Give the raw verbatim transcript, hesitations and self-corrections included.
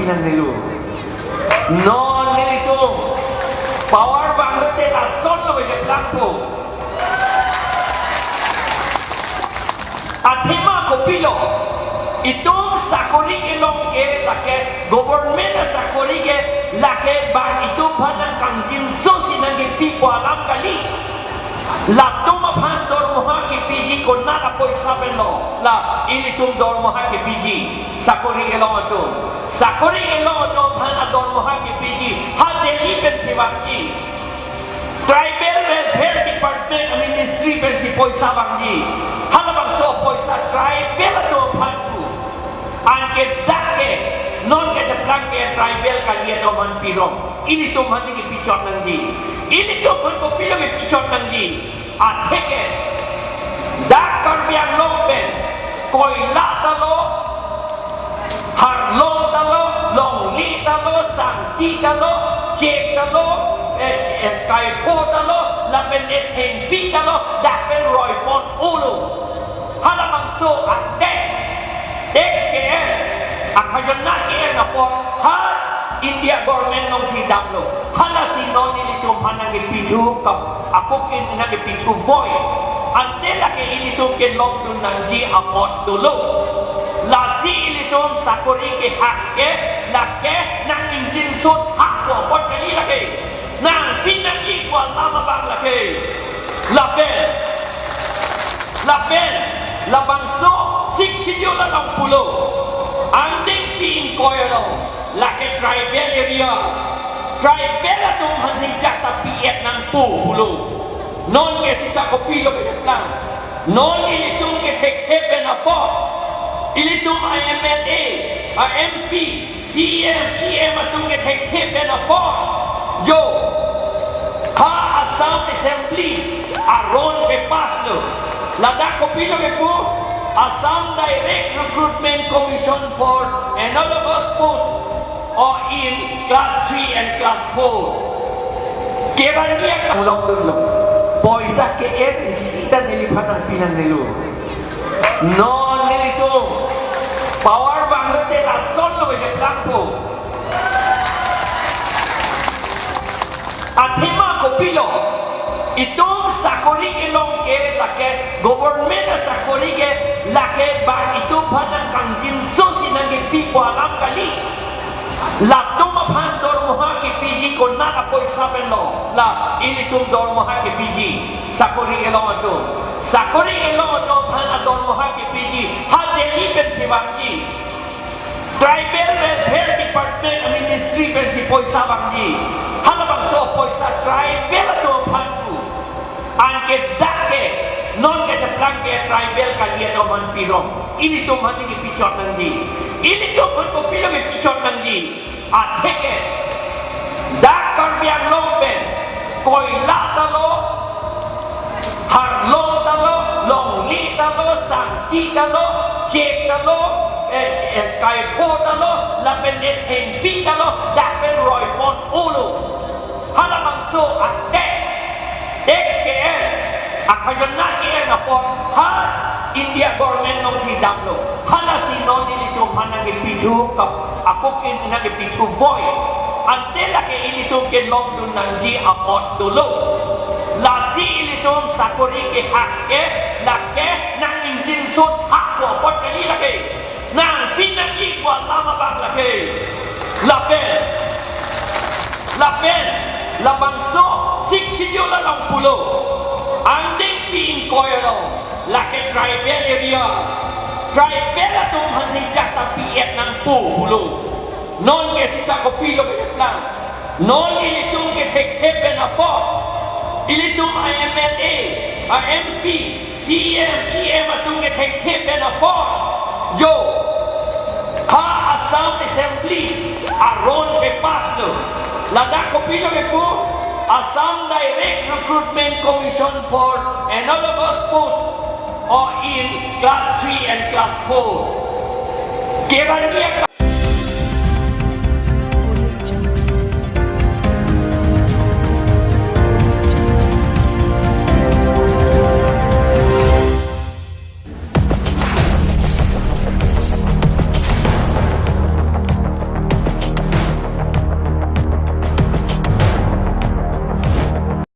Nanglo. Non nelitum power vanglote lason lo bejak langpo. Athema kopilo? Itum sakori kelong ke lake government asakori ke lake bang itum aphan nangkangjinso si nangkepipo alam kali. Latum aphan dormoha kepiji konat apoisa pen lo? La ilitum dormoha kepiji sakori kelong atum. Sakori kelong atum aphan adormoha kepiji ha Delhi pensi vangji. Tribal Welfare Department a ministry pensi poisa vangji. Halabangso poisa tribal atum aphan pu. Anke dak ke, non kacheplang ke tribal kali atum aphan pirong. Ilitum aphan si kepichot nangji. Ilitum aphan kopilo kepichot nangji? Atheke dak Karbi Anglong pen Koila ta lo, Harlong ta lo, Longli ta lo, Sangti ta lo, Chek ta lo, eh, eh, Kaipho ta lo, lapen Ethengpi ta lo, dak pen roipon-olo. Halabangso a tax, tax ke-en, akhajana ke-en apot ha India government alongsi damlo. Halasi non ilitum aphan nangkepithu kap, ako ke nangkepithu voi. Ante lake ilitum kelongdun nangji apot dolo. Lasi ilitum sakori kehang ke lake nangingjinso thakpo apot kali lake. Nangpi nangjipo alam abang lake. Lapen, lapen, labangso Sixth Schedule along pulo, angdengpi ingkoi along, lake tribal area, tribal atum aphan si jak ta pi-et nangpo pulo. Non ke sita kopilo bejak lang? Non ilitum kethekthe pen apot, ilitum a M L A, a M P, C E M, E M atum kethekthe pen apot, jo, ha Assam Assembly aron ke-pass lo. Ladak kopilo kepu? Assam Direct Recruitment Commission for analogous post or in class three and class four. Kerangni akanglong dunlo. Poisa ke-en isi ta neliphan nangpi nangnelo. Non nelitum power vanglote lason lo bejak langpo. Athema kopilo? Itum sakori kelong ke lake government asakori ke lake bang itum aphan nangkangjinso si nangkepipo alam kali. Latum aphan dormoha kepiji konat apoisa pen lo? La ilitum dormoha kepiji sakori kelong atum. Sakori kelong atum aphan adormoha kepiji ha Delhi pensi vangji. Tribal Welfare Department a ministry pensi poisa vangji. Halabangso poisa tribal atum aphan pu. Anke dak ke, non kacheplang ke tribal kali atum aphan pirong. Ilitum aphan si kepichot nangji. Ilitum aphan kopilo kepichot nangji? Atheke dak Karbi Anglong pen Koila ta lo, Harlong ta lo, Longli ta lo, Sangti ta lo, Chek ta lo, eh, eh, Kaipho ta lo, lapen Ethengpi ta lo, dak pen roipon-olo. Halabangso a tax, tax ke-en, akhajana ke-en apot ha India government alongsi damlo. Halasi non ilitum aphan nangkepithu kap, ako ke nangkepithu voi. Ante lake ilitum kelongdun nangji apot dolo. Lasi ilitum sakori kehang ke lake nangingjinso thakpo apot kali lake. Nangpi nangjipo alam abang lake. Lapen, lapen, labangso Sixth Schedule along pulo, angdengpi ingkoi along, lake tribal area, tribal atum aphan si jak ta pi-et nangpo pulo. Non ke sita kopilo bejak lang? Non ilitum kethekthe pen apot, ilitum a M L A, a M P, C E M, E M atum kethekthe pen apot, jo, ha Assam Assembly aron ke-pass lo. Ladak kopilo kepu? Assam Direct Recruitment Commission for analogous post or in class three and class four. Kerangni